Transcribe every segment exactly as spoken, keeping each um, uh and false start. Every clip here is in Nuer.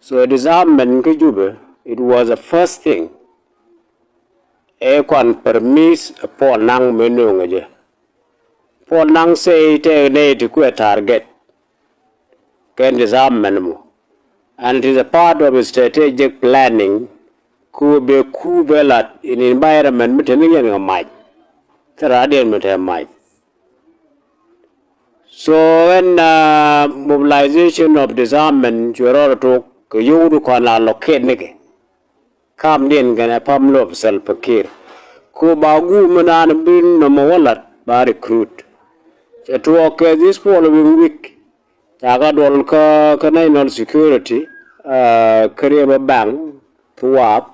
So disarmament kä Jubɛ, it was the first thing. Ɛ kuan permit ɛ Paul Nang mëë nööŋɛ jɛ. Paul Nang say tëë nɛy ti kuɛ target kɛn disarmament mɔ. And it is a part of strategic planning. Ku bɛ ku bɛ lat in environment mi te ni yɛn kɛ mac. Thil raadiɛn mi te mac. So ɛn mobilization of disarmament cuɛ rɔɔdɛ tok kɛ yio̱w di kɔn la locate nikɛ. Kamdiɛn kɛnɛ pam lop Salva Kiir. Ku ba guum mi naan bi nɔmɔ wä lat ba recruit. Cɛ tuɔɔk kɛ this following week. Ca kɛ duɔl kä kä national security, kä River Bank, Thuap.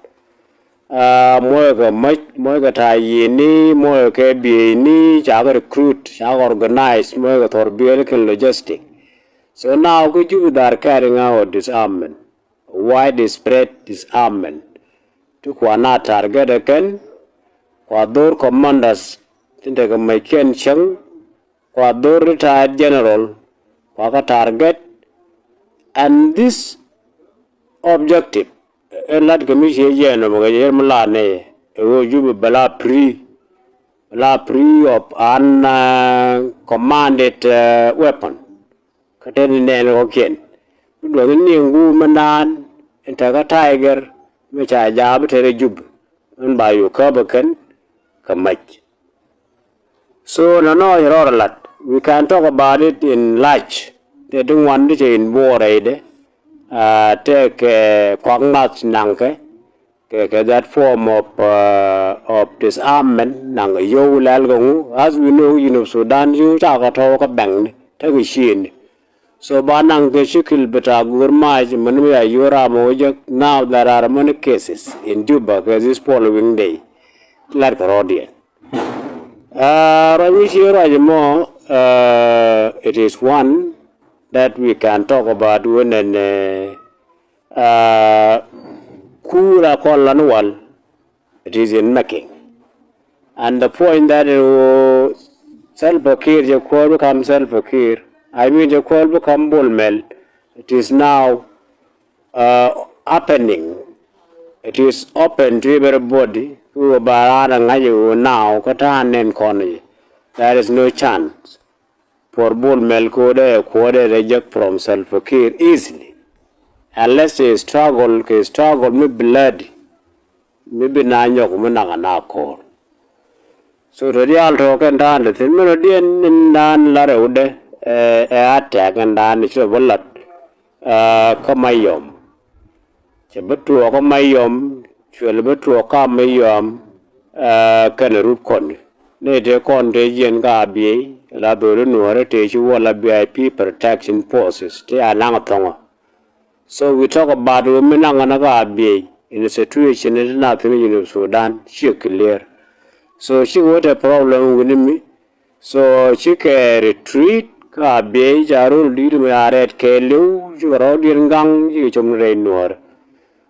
Muɔckɛ mäc, muɔckɛ ta̱a̱ yiëëni, muɔckɛ bieyni, ca kɛ recruit, ca kɛ organize, muɔckɛ thɔr biɛl kɛn logistic. So now kä Jubɛ they are carrying out disarmament, widespread disarmament. Ti kua na target ɛ kɛn, kua dhor commanders tin tekɛ mäc kɛn cäŋ, kua dhor retired general, kua kɛ target. And this objective ɛ lat kɛ mi ciɛ jɛɛn ɔ mɛ kɛ jɛ yɛr mi la nɛ ɛ ɣöö Jubɛ bɛ la free, bɛ la free of an commanded weapon. Kä te ni nɛɛni kɔ̱kiɛn mi duɔth ni niŋ guum mi naan in te kä Tiger mi ca jaap te rɛ Jubɛ. Min ba yo̱o̱ käp ɛ kɛn kɛ mäc. So nɔnɔ ci rɔɔdɛ lat, we can talk about it in large. Tëë ti ŋuan ti cɛ in buɔɔr rɛydɛ. Tëë kɛ kuak nath naŋkɛ kɛ kɛ that form of of disarmament naŋ kɛ yio̱w lɛl kɛ ŋu. As we know, Junub Sudan yio̱w ca kɛ tɔ̱w kä bɛŋni tekɛ ciëëni. So ba naŋ kɛ cikil bi ta go̱o̱r mac mɛn mi ya yio̱w ram ɔ jek. Now there are many cases in Juba kɛ this following day. Lat kɛ rɔɔdiɛn. Ruac mi ci ruac mɔ, it is one that we can talk about when an kuur a kɔn lan wal. It is in making. And the point that Salva Kiir cɛ kuäär become Salva Kiir, I mean cɛ kuäär become Bol Mel, it is now happening. It is open to everybody. Who ba raan a ŋa̱c ɛ ɣöö now kä ta̱a̱ nɛn kɔn i̱ there is no chance for Bol Mel ko̱dɛ kuɔ̱dɛ reject from Salva Kiir easily. Unless a struggle kɛ struggle mi bloody mi bi na nyɔk mi naŋ a na ko̱r. So tɔ diaal tɔ kɛn da̱a̱n dee thi̱n mɛn ɔ diɛn in da̱a̱n la rɛwdɛ ɛ a tɛk in da̱a̱n ci rɔ bä lat kä Mayɔm. Cɛ bä tuɔɔk kä Mayɔm, cuɛl bä tuɔɔk kä Mayɔm kɛnɛ rut kɔn. Ni tëë kɔn tëë jiɛn kä Abiey la dholi nuɔ̱ɔ̱rä tëë ci wä la V I P protection forces tëë a naŋ thɔŋä. So we talk about wä mi naŋ ɣän kä Abiey in situation in ti na thi̱n Junub Sudan ciɛ clear. So cikɛ wä te problem wi̱ni mi. So cikɛ retreat kä Abiey ca rol di̱i̱t mi a rɛɛt kɛɛliw cikɛ rɔɔdiɛn gaŋ cikɛ com ni rɛy nuɔ̱ɔ̱rä.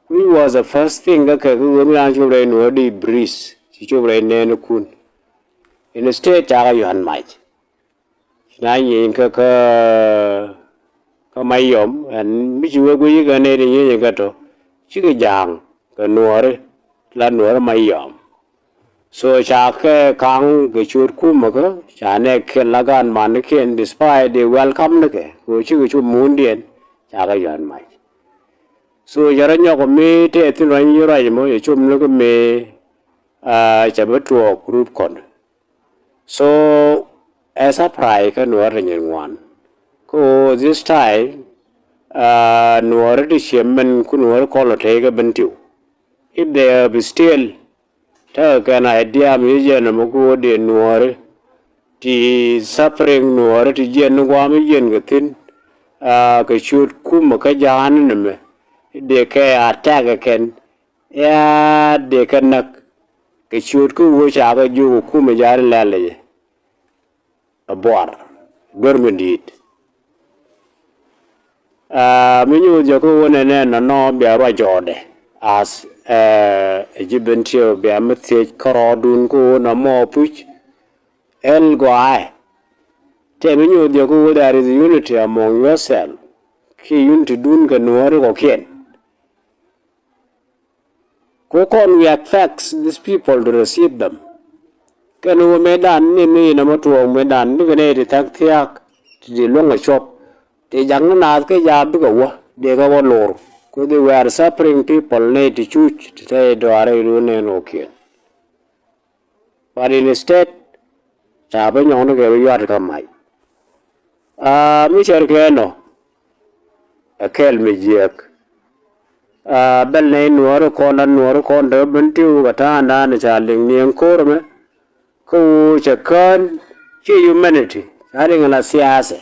Which was the first thing kä kɛ kä ɣöö mi raan cop rɛy nuɔ̱ɔ̱rä di breeze ci cop rɛy nɛɛnikun. Instead ca kɛ yuan mac. Ci na nyieny kä kä kä Mayɔm ɛn mi ci wee guic kɛ nɛy ti nyieny kɛ tɔ cikɛ ja̱a̱ŋ kɛ nuɔ̱ɔ̱ri la nuɔ̱ɔ̱ri Mayɔm. So ca kɛ ka̱ŋ kɛ ciöt kumä kä ca nɛ kɛl la gaat manikiɛn despite di welcome ni kɛ kɛ ɣöö cikɛ cop muundiɛn ca kɛ yuan mac. So cɛ rɔ nyɔk mi tɛth thi̱n ruany ruac mɔ cɛ cop ni kä mëë ca bi tuɔɔk rut kɔn. So ɛ surprise kä nuɔ̱ɔ̱r ti nyin ŋuan. Ko this time nuɔ̱ɔ̱r ti ciɛ mɛn ku nuɔ̱ɔ̱r kɔl tey kä Bentiu. If they have still tekɛ kɛn idea mi jɛ nɔmɔ ku wä dee nuɔ̱ɔ̱ri ti suffering nuɔ̱ɔ̱ri ti jiɛn ni guam jiɛn kɛ thi̱n. Kɛ ciöt kumä kä ja̱a̱n ni mɛ dee kɛ attack kɛn. Yaa dee kɛ näk kɛ ciöt kä wee ca kɛ jiök ɛ kumɛ ja̱a̱n lɛl ɛ jɛ. Ɛ buar duer mi di̱i̱t. Mi nyuuth jɛ kä wee nɛnɛ nɔnɔ bia ruac jɔɔdɛ as ɛ ji̱ Bentiu bia mi thiec kärɔɔdun kä wee nɔmɔ puc. Ɛl gɔaaɛ. Tɛm inyuuth jɛ kä wee there is unity among yourself. Ki unity dun kɛ nuɔ̱ɔ̱ri kɔ̱kiɛn. Ku kɔn wiak facts these people to receive them. Kɛn wä mëëdan ni mi inɔ mɔ tuɔɔk mëëdan ni kɛ nɛy ti thak thiaak ti di luäŋ a cuɔp. Ti jaŋ ni naath kä jaat bikɛ wä dee kɛ wä lor. Ku they were suffering people nɛy ti cuc ti te dɔaarɛ ilu nɛn wä kiɛn. But instead ca bi nyɔŋni kɛ bi yuat kä mac. Aa mi cär kɛ nɔ ɛ kɛl mi jiɛk. Aa bɛl nɛy nuɔɔri kɔn dan nuɔɔri kɔn te ben tiw kɛ ta̱a̱ŋdan ca liŋ niɛŋ ko̱r mɛ. Kä ɣöö cɛ kään ci humanity ca liŋ la siasɛ.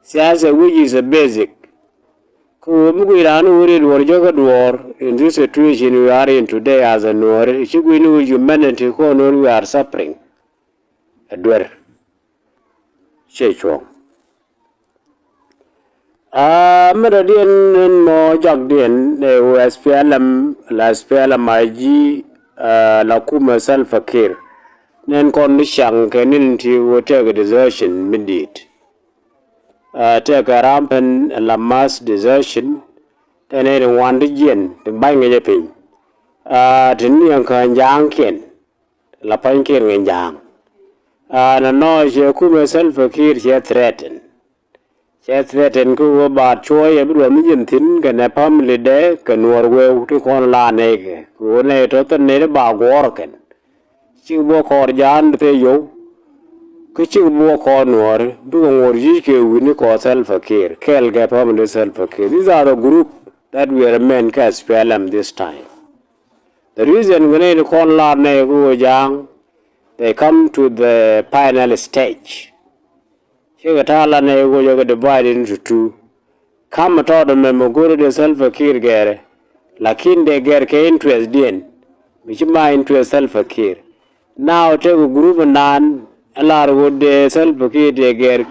Siasɛ which is a basic. Kä ɣöö mi guic raan wä ri duɔ̱ɔ̱r jɔkä duɔ̱ɔ̱r in this situation we are in today as a nuɔɔri ci guic ni wä humanity kɔn wä we are suffering. Ɛ duer ciɛ cuɔ̱ŋ. Aa mi dɔ̱diɛn in mɔ jɔakdiɛn ɛ wä S P L M la S P L M I G la kumɛ Salva Kiir. Nɛn kɔn ni caŋ kɛ nin ti wä tɛk desertion mi di̱i̱t. Aa tɛk kɛ ram pen la mass desertion. Tɛn in wan ti jiɛn ti ba̱ny ŋäcɛ piny. Aa ti niɛŋ kä ja̱a̱ŋkiɛn la pa̱nykiɛn ŋäc ja̱a̱ŋ. Aa nɔnɔ cɛ kumɛ Salva Kiir cɛ threaten. Cɛ threaten kä ɣöö baat cuɔ̱ɔ̱cɛ bi duɔth mi ji̱n thi̱n kɛnɛ family dɛ kɛ nuɔɔr wëë ti kɔn la nɛy kɛ kɛ ɣöö nɛy tɔ̱ thil nɛy ti ba guɔ̱ɔ̱r kɛn. Cik buɔ kɔɔr ja̱a̱n thee yio̱w. Kä cik buɔ kɔɔr nuɔɔri bikɛ ŋuɔ̱t yi̱c kɛ wi̱ni kɔɔr Salva Kiir kɛɛl kɛ family Salva Kiir. These are the group that we remain kɛ S P L M this time. The reason kɛ nɛy ti kɔn la nɛy kɛ ɣöö ja̱a̱ŋ, they come to the final stage. Cikɛ ta̱a̱ la nɛy ɣöö jɛ kɛ divide into two. Ka̱m tɔɔt ɛmɛ mɛ go̱ri dee Salva Kiir gɛrɛ. Lakin dee gɛr kɛ interest diɛn mi ci ma interest Salva Kiir. Now tëëkɛ group naan ɛ lar ɣöö dee Salva Kiir dee gɛr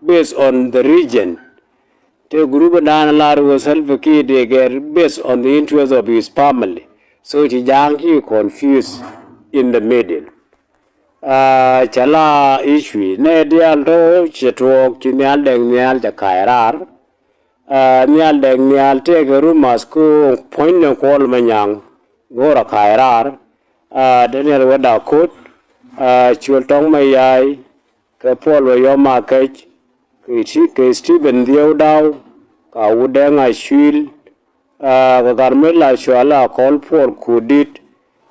based on the region. Tëëkɛ group naan ɛ lar ɣöö Salva Kiir dee gɛr based on the interest of his family. So ci ja̱a̱ŋ ci confuse in the middle. Aa cɛ la issue nɛ diaal tɔ cɛ tuɔɔk ci nhial dɛŋ nhial cɛ ka̱a̱c raar. Aa nhial dɛŋ nhial tëëkɛ rumors ku puɔ̱ny ni Kuɔl Manyaŋ go̱o̱r a ka̱a̱c raar. Aa Daniel Wet Akot, aa Cuɔl Tɔŋ Mayaay, kɛ Puɔl Wä Yɔm Akɛc, kɛ Stephen Dhieu Daw, ka Wut Dɛŋ Acuil, aa kɛ Gat Mec La Cual, a Kɔl Puɔl Kut Dit.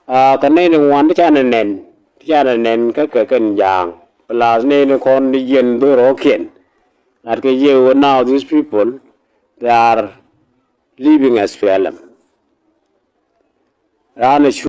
Aa kɛ nɛy ni ŋuan ti canɛ nɛn, ti canɛ nɛn kä kɛ kɛn ja̱a̱ŋ. Plus nɛy ni kɔn ti jiɛn dhorɔɔkiɛn. Lat kɛ jiɛ ɣöö now these people they are living S P L M. Raan ɛ cu